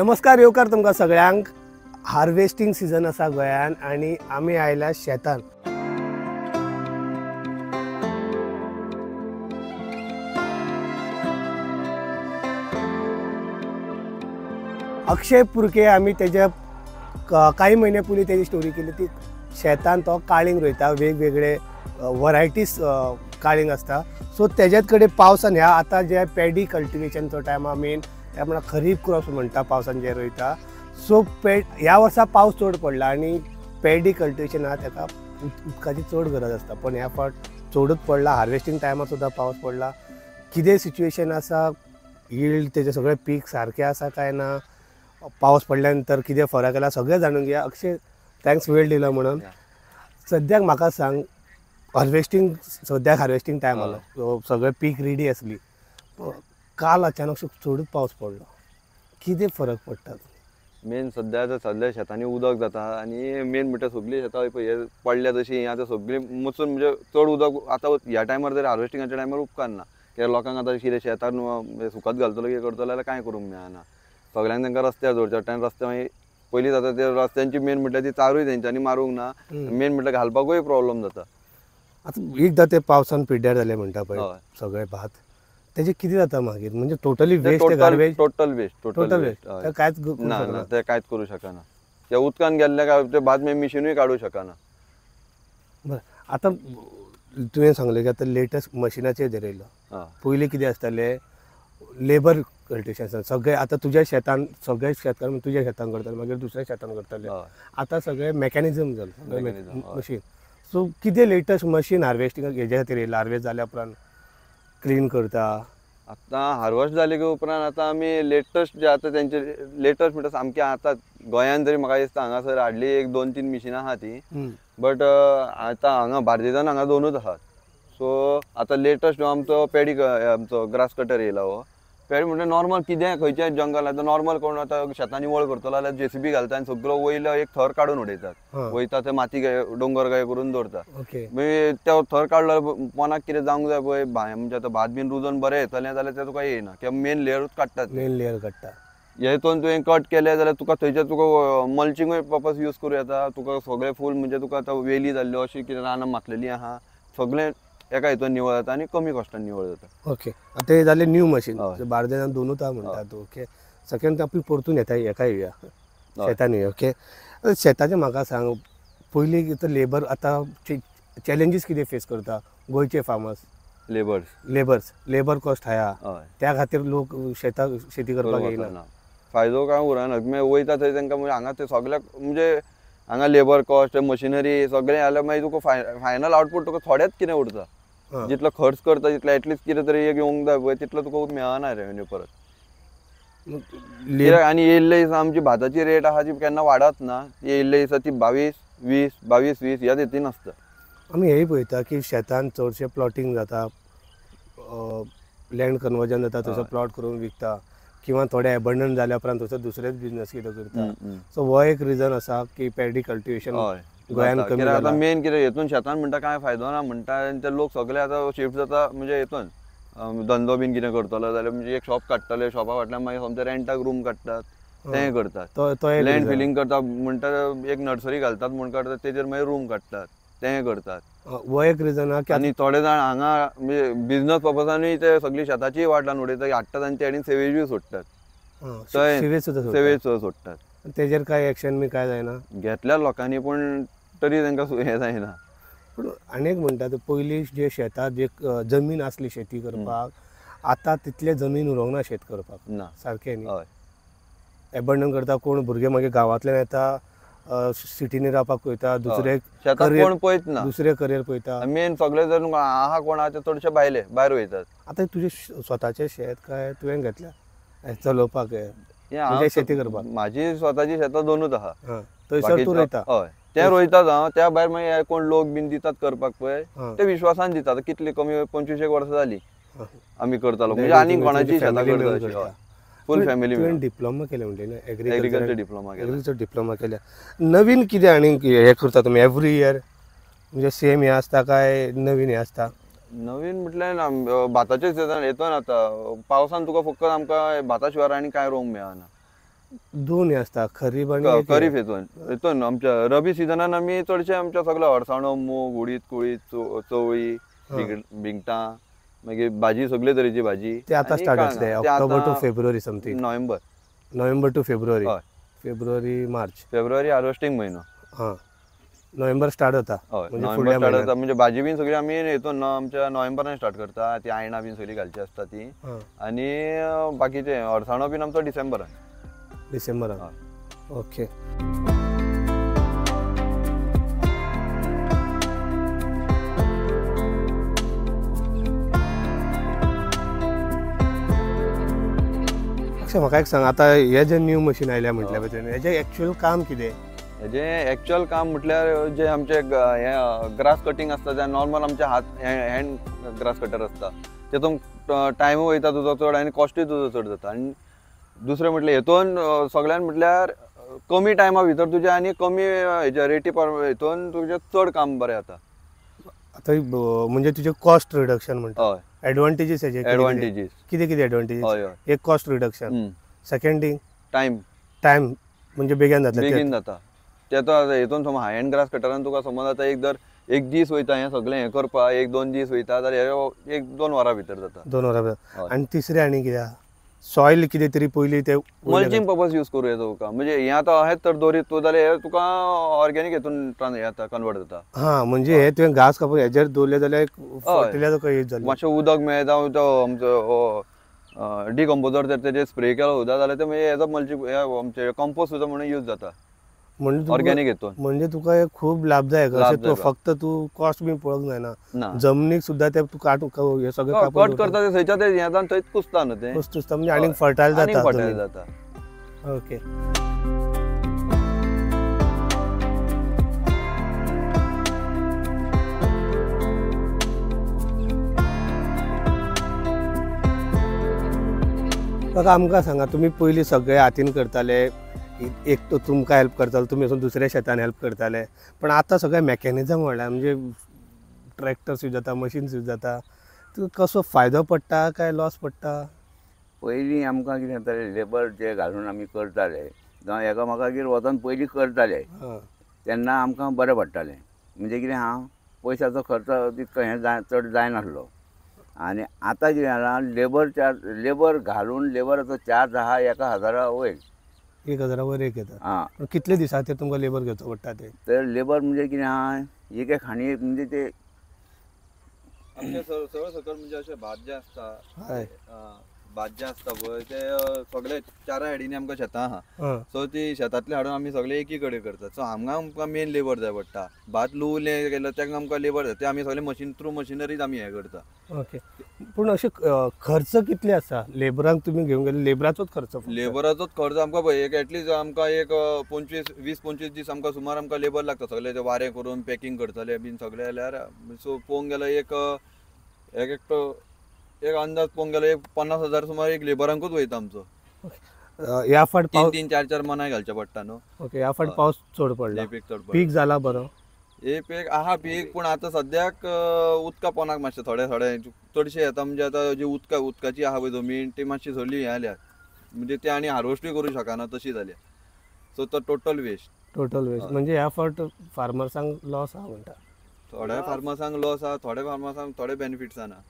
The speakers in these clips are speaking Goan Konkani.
नमस्कार येवकार तुमकां सगळ्यांक। हार्वेस्टिंग सिजन आसा गोंयान आनी आमी आयल्या शेतान। अक्षय पुरके आमी तेज्या काही म्हयने पयलीं तेजी स्टोरी केली ती शेतान तो काळींग रोयता, वेगवेगळे वरायटीज काळींग आसता। सो तेज्याच कडेन पावसान ह्या आतां जे पेडी कल्टिवेशनचो टायम आहा मेन त्या खरीप क्रॉप्स म्हणटा पावसान जे रोयता। सो ह्या वर्सा पावस चड पडला आनी पेडी कल्टिवेशन आहा तेका उदकाची चड गरज आसता, पण ह्या फावट चडूच पडला। हार्वेस्टिंग टायमार सुद्दां पावस पडला। कितें सिच्युएशन आसा, यील्ड तेजें सगळें पीक सारकें आसा काय ना, पावस पडल्या नंतर कितें फरक आयला सगळें जाणून घेया। अक्षय, thanks वेळ दिलो म्हणून। सद्याक म्हाका सांग, हार्वेस्टिंग सद्याक हार्वेस्टिंग टायम आलो, सगळें पीक रेडी आसली, काल अचानक चडूच पावस पडलो, कितें फरक पडटा? मेन सद्या आतां सगळ्या शेतांनी उदक जाता आनी मेन म्हणटा सगळीं शेतां हे पडल्या तशीं आतां सगळीं मचून म्हणजे चड उदक आतां ह्या टायमार जर हार्वेस्टिंगाच्या टायमार उपकारना, कित्याक लोकांक आतां कितें शेतान सुकत घालतलो कितें करतलो जाल्यार कांय करूंक मेळना। सगळ्यांक तांकां रस्त्यार दवरचे पडटा आनी रस्ते मागीर पयलीं जाता ते रस्त्यांची मेन म्हटल्यार ती चारूय तेंच्यांनी मारूंक ना, मेन म्हटल्यार घालपाकूय प्रॉब्लम जाता। आतां एकदां ते पावसान पिड्ड्यार जालें म्हणटा पळय सगळें भात, तेजें कितें जाता मागीर? म्हणजे totally waste, garbage, total waste, total waste. कांयच ना ना, ते कांयच करूं शकना। ते उदकान गेल्ले काय ते भात मागीर मिशिनूय काडूं शकना। बरें, आतां तुवें सांगलें की आतां लेटस्ट मशिनाचेर जर येयलो, पयलीं कितें आसतालें लेबर कल्टिवेशन सगळें। आतां तुज्या शेतान सगळे शेतकार तुज्या शेतान करताले, मागीर दुसऱ्या शेतान करताले, आतां सगळें मॅकॅनिजम जालें, मशीन। सो कितें लेटस्ट मशीन हार्वेस्टिंग हेज्या खातीर येयला? हार्वेस्ट जाल्या उपरांत क्लीन करता, आतां हार्वेस्ट जाले की उपरांत आतां आमी लेटस्ट जे आतां तेंचे लेटस्ट म्हणटा सामकें आतां गोंयान तरी म्हाका दिसता हांगासर हाडली एक 2-3 मिशिनां आहा ती, बट आतां हांगा बार्देजान हांगा दोनूच आहात। सो आतां लेटस्ट आमचो पेडी आमचो ग्रास कटर येयला। हो पेडी म्हणटा नॉर्मल कितें खंयचें जंगल आतां नॉर्मल कोण आतां शेतांनी वळ करतलो जाल्यार जेसीबी घालता आनी सगळो वयलो एक थर काडून उडयतात, वयता ते माती डोंगर काय करून दवरता। मागीर तो थर काडलो पोनाक कितें जावंक जाय पळय, म्हणजे आतां भात बीन रुजोन बरें येतलें जाल्यार तें तुका येयना, कित्याक मेन लेयरूच काडटात, मेन लेयर काडटा। हेतून तुवें कट केलें जाल्यार तुका थंयचें तुका मल्चिंगूय पर्पज यूज करूं येता। तुका सगळें फूल म्हणजे तुका आतां वेली जाल्ल्यो अशी कितें रानां मातलेलीं आहा सगळें एका हितून निवळ जाता आनी कमी कॉस्टान निवळ जाता। ओके, आतां हें जालें न्यू मशीन, बार्देजान दोनूच आहा म्हणटा तूं। ओके, सेकंड आपली परतून येता हेका येवया शेतान येवया। ओके, शेताचें म्हाका सांग, पयलीं आतां लेबर आतां चॅलेंजीस कितें फेस करता गोंयचे फार्मर्स? लेबर्स, लेबर कॉस्ट आहा, त्या खातीर लोक शेतां शेती करपाक येयना, फायदो कांय उरना। मागीर वयता थंय तांकां म्हणजे हांगा ते सगळ्याक म्हणजे हांगा लेबर कॉस्ट मशिनरी सगळें जाल्यार मागीर तुका फायनल आउटपूट तुका थोडेंच कितें उरता, जितलो खर्च करता तितलो एटलिस्ट कितें तरी एक येवंक जाय पळय तितलो तुका मेळना रेवेन्यू परत। आनी येयल्ले दिसा आमची भाताची रेट आहा ती केन्ना वाडत ना, ती येयल्ले दिसा ती 22-20 22-20 ह्याच हितून आसता। आमी हेंय पळयता की शेतान चडशें प्लॉटींग जाता, लँड कन्वर्जन जाता, थंयसर प्लॉट करून विकता किंवा थोडे एबंडन जाल्या उपरांत थंयसर दुसरेच बिजनस कितें करता। सो हो एक रिजन आसा की पेडी कल्टिवेशन गोंयान कमी जालां। आतां मेन कितें हेतून शेतान म्हणटा कांय फायदो ना म्हणटा आनी ते लोक सगळे आतां शिफ्ट जाता, म्हणजे हेतून धंदो बीन कितें करतलो जाल्यार म्हणजे एक शॉप काडटले, शॉपा फाटल्यान मागीर सोमते रेंटाक रूम काडटात, तें करतात, लँड फिलींग करता म्हणटा एक नर्सरी घालतात म्हूण काडटात तेजेर मागीर रूम काडटात, तें करतात। हो एक रिजन आहा। आनी थोडे जाण हांगा म्हणजे बिजनस पर्पजानूय ते सगळी शेताची वाट लावन उडयतात, हाडटात आनी ते सेवेजूय सोडटात, सेवेज सुद्दां सोडटात। तेजेर कांय एक्शन बी कांय जायना घेतल्या लोकांनी, पूण तरी तांकां हें जायना। पूण आनी एक म्हणटा पयलीं जे शेतां जे जमीन आसली शेती करपाक, आतां तितले जमीन उरोंक ना शेत करपाक, ना सारकें न्ही, एबंडन करता कोण भुरगे मागीर गांवांतल्यान येता सिटीनी रावपाक वयता, दुसरे कोण पळयत ना, दुसरे करियर पळयता। मेन सगळे जर आहा कोण आहा ते चडशे भायले भायर वयतात। आतां तुजें स्वताचें शेत काय तुवें घेतल्या चलोवपाक शेती करपाक? म्हाजी स्वताची शेतां दोनूच आहा, थंयसर तूं रोयता? हय, तें रोयताच हांव। त्या भायर मागीर कोण लोक बीन दितात करपाक पळय ते विश्वासान दितात। कितली कमी 25 वर्सां जाली आमी करतालो, म्हणजे आनी कोणाची शेतां करता, फूल फॅमिली। तुवें डिप्लोमा केलें म्हणलें न्ही, एग्रीकल्चर डिप्लोमा केला? एग्रीकल्चर डिप्लोमा केल्या। नवीन कितें आनी हें करता तुमी एवरी इयर, म्हणजे सेम हें आसता काय नवीन हें आसता? नवीन म्हटल्यार ना, भाताचें सिजन येतो ना आतां पावसान तुका फक्त आमकां भाता शिवाय आनी कांय रोवंक मेळना। दोन हे आसता, खरीप आनी खरीप. हेतून हेतून आमच्या रबी सिजनान आमी चडशे आमच्या सगळे अडसाणो, मूग, उडीद, कुळीद, चवळी, भिंगटां, मागीर भाजी, सगळे तरेची भाजी. ते आतां स्टार्ट जातले October to February something. November. November to February. February March. February harvesting म्हयनो. हां, नोव्हेंबर स्टार्ट जाता. हय, नोव्हेंबर स्टार्ट जाता. म्हणजे भाजी बीन सगळी आमी हेतून आमच्या नोव्हेंबरान स्टार्ट करता. ती आयणां बीन सगळी घालची आसता ती. आनी बाकीचे अडसाणो बीन आमचो डिसेंबरान. डिसेंबरान. ओके. अशें म्हाका एक सांग, आतां हे जे न्यू मशीन आयल्या म्हटल्या पळय, हेजें एक्चुअल काम कितें? हेजें एक्चुअल काम म्हटल्यार जे आमचे हे ग्रास कटींग आसता, ते नॉर्मल आमचे हात हँड ग्रास कटर आसता, तेतून टायमूय वयता तुजो चड आनी कॉस्टूय तुजो चड जाता. आनी दुसरें म्हटल्यार हेतून सगळ्यान म्हटल्यार कमी टायमा भितर तुजें आनी कमी हेज्या रेटी हेतून तुजें चड काम बरें जाता. आतां म्हणजे तुजें कॉस्ट रिडक्शन म्हणटा. हय, एडवांटेजीस हेजे. एडवांटेजीस कितें कितें एडवांटेजीस? हय, एक cost reduction, second thing time. Time म्हणजे बेगीन जाता. बेगीन जाता. तेतो आतां हेतून समज हाय एंड ग्रास कटरान तुका समज आतां एक जर एक दीस वयता हें सगळें हें करपाक, एक दोन दीस वयता जाल्यार हे एक दोन वरां भितर जाता. 2 वरां भितर. आनी तिसरें आनी कितें, सॉयल कितें तरी पयलीं ते मल्चिंग पर्पज यूज करूं येता तुका. म्हणजे हें आतां अहेंच तर दवरीत तूं जाल्यार हें तुका ऑर्गेनीक हेतून जाता, कन्वर्ट जाता. हां, म्हणजे हे तुवें घास कापून हेजेर दवरलें जाल्यार फर्टिलायझर यूज जालें, मातशें उदक मेळटा, तो आमचो डिकम्पोजर जर तेजेर स्प्रे केलो सुद्दां जाल्यार ते मागीर हेजो मल्चिंग आमचें कंपोस्ट सुद्दां म्हणून यूज जाता. म्हणजे ऑर्गेनीक हेतून म्हणजे तुका हे खूब लाभदायक. अशें तूं फक्त तूं कॉस्ट बी पळोवंक जायना, जमनीक सुद्दां ते तूं काट हे सगळें कट करता ते थंयच्या ते हें जावन थंयच कुसता न्हू, तें कुसता म्हणजे आनीक फर्टायल जाता. फर्टायल जाता. ओके. काका आमकां सांगा, तुमी पयलीं सगळे हातीन करताले, एक तो तुमकां हेल्प करतालो, तुमी वचून दुसऱ्या शेतान हेल्प करताले, पण आतां सगळें मॅकॅनिजम वाडला, म्हणजे ट्रॅक्टर्स यूज जाता, मशीन्स यूज जाता, तुका कसो फायदो पडटा काय लॉस पडटा? पयलीं आमकां कितें जातालें, लेबर जे घालून आमी करताले जावं एकामेकागेर वचोन पयलीं करताले तेन्ना आमकां बरें पडटालें. म्हणजे कितें आहा, पयशाचो खर्च तितको हें जाय चड जायनासलो. आनी आतां कितें जालां, लेबर चार्ज, लेबर घालून लेबराचो चार्ज आहा 1000 वयर. 1000 वयर एक येता. आं, कितले दिसांचेर तुमकां लेबर घेवचो पडटा ते? तर लेबर म्हणजे कितें आहा, एक एक खाणी म्हणजे ते आमचे सगळं सकयल म्हणजे अशें भात जें आसता, भात जें आसता पळय ते सगळे चारा सायडींनी आमकां शेतां आहा, सो ती शेतांतले हाडून आमी सगळे एकी कडेन करतात. सो हांगा आमकां मेन लेबर जाय पडटा. भात लुवलें गेल्यार तांकां आमकां लेबर जाय, ते आमी सगळे मशीन थ्रू मशिनरीज आमी हें करता. ओके. पूण अशें खर्च कितले आसा लेबरांक तुमी घेवन गेले? लेबराचोच खर्च? लेबराचोच खर्च आमकां पळय एक एटलीस्ट आमकां एक 25-20 दीस आमकां सुमार आमकां लेबर लागता. सगळे ते वारें करून पॅकींग करतले बीन सगळे जाल्यार सो पळोवंक गेल्यार एक एकटो एक अंदाज पळोवंक गेल्यार एक 50,000 सुमार एक लेबरांकूच वयता आमचो. ह्या फावट 3-3, 4-4 मनाय घालचें पडटा न्हू. ओके. ह्या फावट पावस चड पडला, पीक चड, पीक जाला बरो? हे पीक आहा पीक, पूण आतां सद्याक उदका पोनाक मातशें थोडे थोडे चडशे येता. म्हणजे आतां जी उदकाची आहा पळय जमीन ती मातशी सगळी हें जाल्या, म्हणजे ते आनी हार्वेस्टूय करूं शकना तशी जाल्या. सो तो टोटल वेस्ट. टोटल वेस्ट म्हणजे ह्या फावट फार्मर्सांक लॉस आहा म्हणटा. थोड्या फार्मर्सांक लॉस आहा, थोड्या फार्मर्सांक थोडे बेनिफिट्स आहा,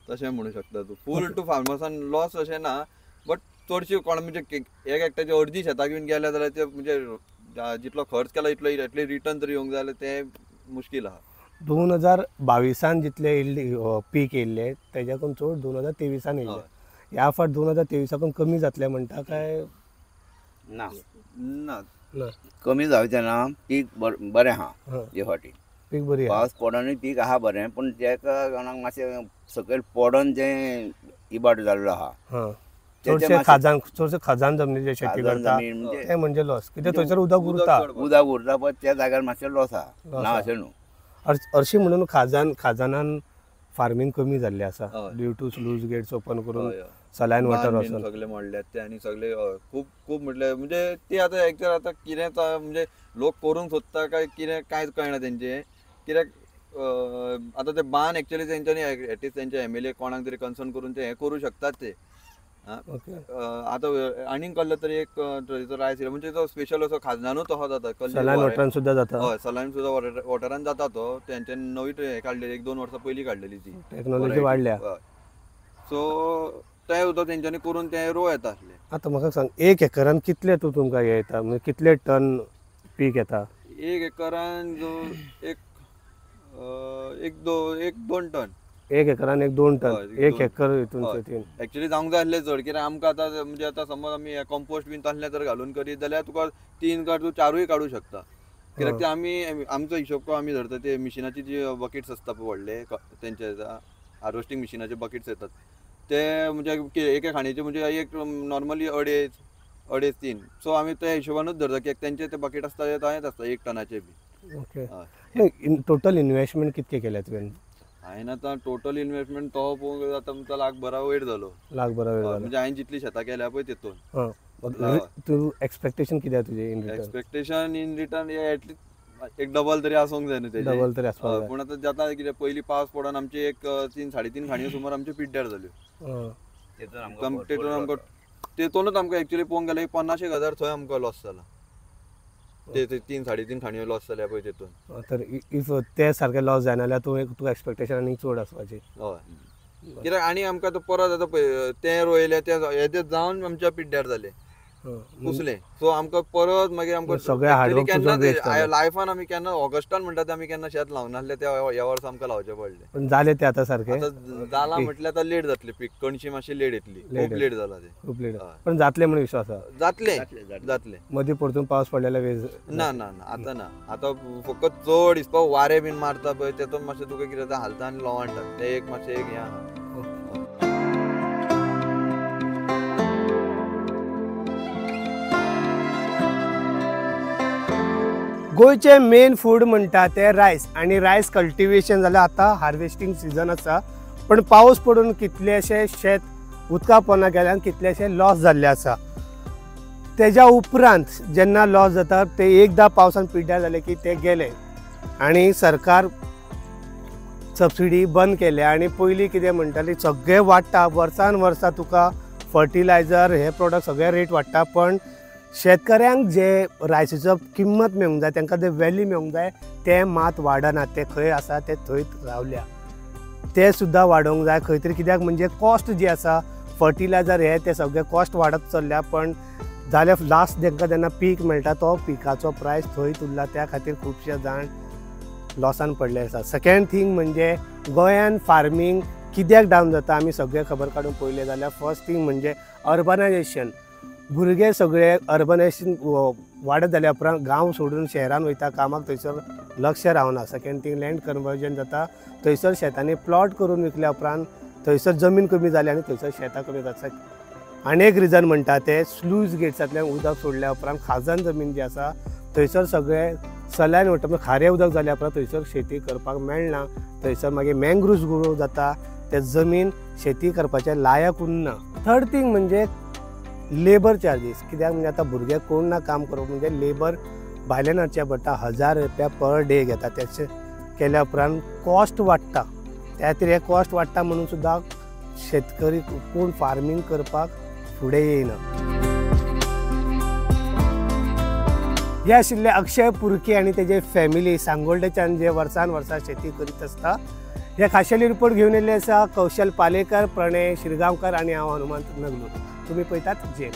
तशें म्हणू शकता तूं. फूल टू फार्मर्सान लॉस अशें ना, बट चडशी कोण म्हणजे एक एकट्याची अर्दी शेतां घेवन गेल्या जाल्यार ते म्हणजे जितलो खर्च केला इतलो एटलीस्ट रिटर्न तरी येवंक जाय जाल्यार तें मुश्कील आहा. 2022 जितले येयल्ले पीक येयल्ले तेज्याकून चड 2023 येयल्ले. ह्या फावट 2023 कमी जातले म्हणटा काय ना? ना, कमी जावचें ना. पीक बरें आहा हे फावटी, पीक बरी पावस पडोनूय पीक आहा बरें, पूण तेका कोणाक मातशें सकयल पडोन जें इबाड जाल्लो आहा, चडशे खाजान, चडशे खाजान जमनीचेर शेती करता ते म्हणजे लॉस. कित्याक थंयसर उदक उरता, उदक उरता पळय त्या जाग्यार मातशें लॉस आहा ना अशें न्हू. हरशीं म्हणून खाजानान फार्मींग कमी जाल्लें आसा due to sluice gates open करून सलायन वॉटर वचून सगळे मोडल्यात ते आनी सगळे खूब खूब म्हटल्यार म्हणजे ती आतां एक्चुअल आतां कितें म्हणजे लोक करूंक सोदता काय कितें कांयच कळना तेंचें. कित्याक आतां ते बांद एक्चुअली तेंच्यांनी एटलीस्ट तेंचे एमएलए कोणाक तरी कन्सर्न करून ते हें करूं शकतात ते. आतां आनीक कल्लो तरी एक तरेचो रायस येयला, म्हणजे तो स्पेशल असो खाजनानूच तसो जाता. सलायन वॉटरान सुद्दां जाता. हय, सलायन सुद्दां वॉटरान जाता तो. तेंच्यानी नवी हें काडलेली, 1-2 वर्सां पयलीं काडलेली ती टॅक्नोलॉजी वाडल्या. सो तें सुद्दां तेंच्यांनी करून तें रोव येता आसलें. आतां म्हाका सांग, 1 एकरान कितले तूं तुमकां हें येता, म्हणजे कितले टन पीक येता? 1 एकरान जो 1-2 टन. 1 एकरान 1-2 टन, 1 एकर हितून शेतीन एक्चुअली जावंक जाय आसलें चड, कित्याक आमकां आतां म्हणजे आतां समज आमी कंपोस्ट बीन तसलें जर घालून करीत जाल्यार तुका 3 काड तूं 4ूय काडूं शकता. कित्याक ते आमी आमचो हिशोब आमी धरता ते मिशिनाची जी बकेट्स आसता पळय व्हडले, तेंचे हार्वेस्टींग मिशिनाचे बकेट्स येतात ते, म्हणजे एके खाणीचे म्हणजे एक नॉर्मली 2.5, 2.5-3. सो आमी त्या हिशोबानूच धरता की तेंचे ते बकेट आसता ते तशेंच आसता 1 टनाचे बी. ओके, टोटल इन्वेस्टमेंट कितके केल्या तुवें? हांवें आतां टोटल इन्वेस्टमेंट तो पळोवंक जाता आमचो लाख भरा वयर जालो. लाख भरा वयर जालो म्हणजे हांवें जितली शेतां केल्या पळय तेतून. तूं एक्सपेक्टेशन कितें तुजें in return? Expectation in return at least एक डबल तरी आसूंक जाय न्हू तेजें. डबल तरी आसपाक जाय. पूण आतां जाता कितें, पयलीं पावस पडोन आमची एक 3-3.5 खाणयो सुमार आमच्यो पिड्ड्यार जाल्यो. तेतून आमकां तेतूनच आमकां एक्चुअली पळोवंक गेल्यार 50,000 एक थंय आमकां लॉस जाला. ते 3-3.5 खाणयो लॉस जाल्या पळय तेतून. तर if ते सारके लॉस जायना जाल्यार तूं तुका एक्सपेक्टेशन आनीक चड आसपाची. हय, कित्याक आनी आमकां आतां परत आतां पळय तें रोयलें तें हेजें जावन आमच्या पिड्ड्यार जालें, कुसलें. सो आमकां परत मागीर आमकां सगळें हार्डवर्क केन्ना लायफान आमी केन्ना ऑगस्टान म्हणटा ते आमी केन्ना शेत लावनासलें, त्या ह्या वर्सा आमकां लावचें पडलें. पण जालें तें आतां सारकें आतां जालां म्हटल्यार आतां लेट जातलें पीक, कणशी मातशी लेट येतली, खूब लेट जालां तें. खूब लेट, पण जातलें म्हण विश्वास आसा? जातलें जातलें. मदीं परतून पावस पडलेल्या वेज ना ना ना, आतां ना. आतां फकत चड हिसपा वारें बीन मारता पळय तेतून मातशें तुका कितें जाता हालता आनी लवाणटा तें एक मातशें एक हें आहा. गोंयचें मेन फूड म्हणटा तें रायस, आनी रायस कल्टिवेशन जाल्यार आतां हार्वेस्टींग सिजन आसा, पण पावस पडून कितलेशे शेत उदका पोंदा गेल्यान कितलेशे लॉस जाल्ले आसा. तेज्या उपरांत जेन्ना लॉस जाता ते एकदां पावसान पिड्ड्यार जाले की ते गेले आनी सरकार सबसिडी बंद केल्या. आनी पयलीं कितें म्हणटाली सगळें वाडटा, वर्सान वर्सा तुका फर्टिलायझर हे प्रोडक्ट सगळे रेट वाडटा, पण शेतकऱ्यांक जे रायसीचो किंमत मेळूंक जाय, तांकां जे वेल्यू मेळूंक जाय तें मात वाडना. तें खंय आसा तें थंयच रावल्या, तें सुद्दां वाडोवंक जाय खंय तरी. कित्याक म्हणजे कॉस्ट जी आसा फर्टिलायझर हे ते सगळे कॉस्ट वाडत चल्ल्या, पण जाल्यार लास्ट तांकां जेन्ना पीक मेळटा तो पिकाचो प्रायस थंयच उरला. त्या खातीर खुबशे जाण लॉसान पडले आसा. सेकेंड थींग म्हणजे गोंयान फार्मींग कित्याक डावन जाता आमी सगळे खबर काडून पळयलें जाल्यार फर्स्ट थींग म्हणजे अर्बनायजेशन. भुरगे सगळे अर्बनायजेशन वाडत जाल्या उपरांत गांव सोडून शहरान वयता कामाक, थंयसर लक्ष रावना. सेकेंड थींग लँड कन्वर्जन जाता, थंयसर शेतांनी प्लॉट करून विकल्या उपरांत थंयसर जमीन कमी जाली आनी थंयसर शेतां कमी जाता. आनी एक रिजन म्हणटा ते स्लूज गेट्सांतल्यान उदक सोडल्या उपरांत खाजन जमीन जी आसा थंयसर सगळे सलायन वता, म्हणजे खारें उदक जाल्या उपरांत थंयसर शेती करपाक मेळना, थंयसर मागीर मँग्रुव्स ग्रो जाता, ते जमीन शेती करपाचे लायक उरना. थर्ड थींग म्हणजे लेबर चार्जीस. कित्याक म्हणजे आतां भुरगे कोण ना काम करप म्हणजे लेबर भायल्यान हाडचें पडटा, 1000 रुपया पर डे घेता. तेचे केल्या उपरांत कॉस्ट वाडटा, त्या खातीर हे कॉस्ट वाडटा म्हणून सुद्दां शेतकरी कोण फार्मींग करपाक फुडें येयना. हे आशिल्ले अक्षय पुरके आनी तेजे फॅमिली सांगोल्डेच्यान जे वर्सान वर्सां शेती करीत आसता. हे खाशेली रिपोर्ट घेवन येयल्ले आसा कौशल पालेकर, प्रणय शिरगांवकर आनी हांव हनुमंत नगलूर. तुम्ही पळयतात जे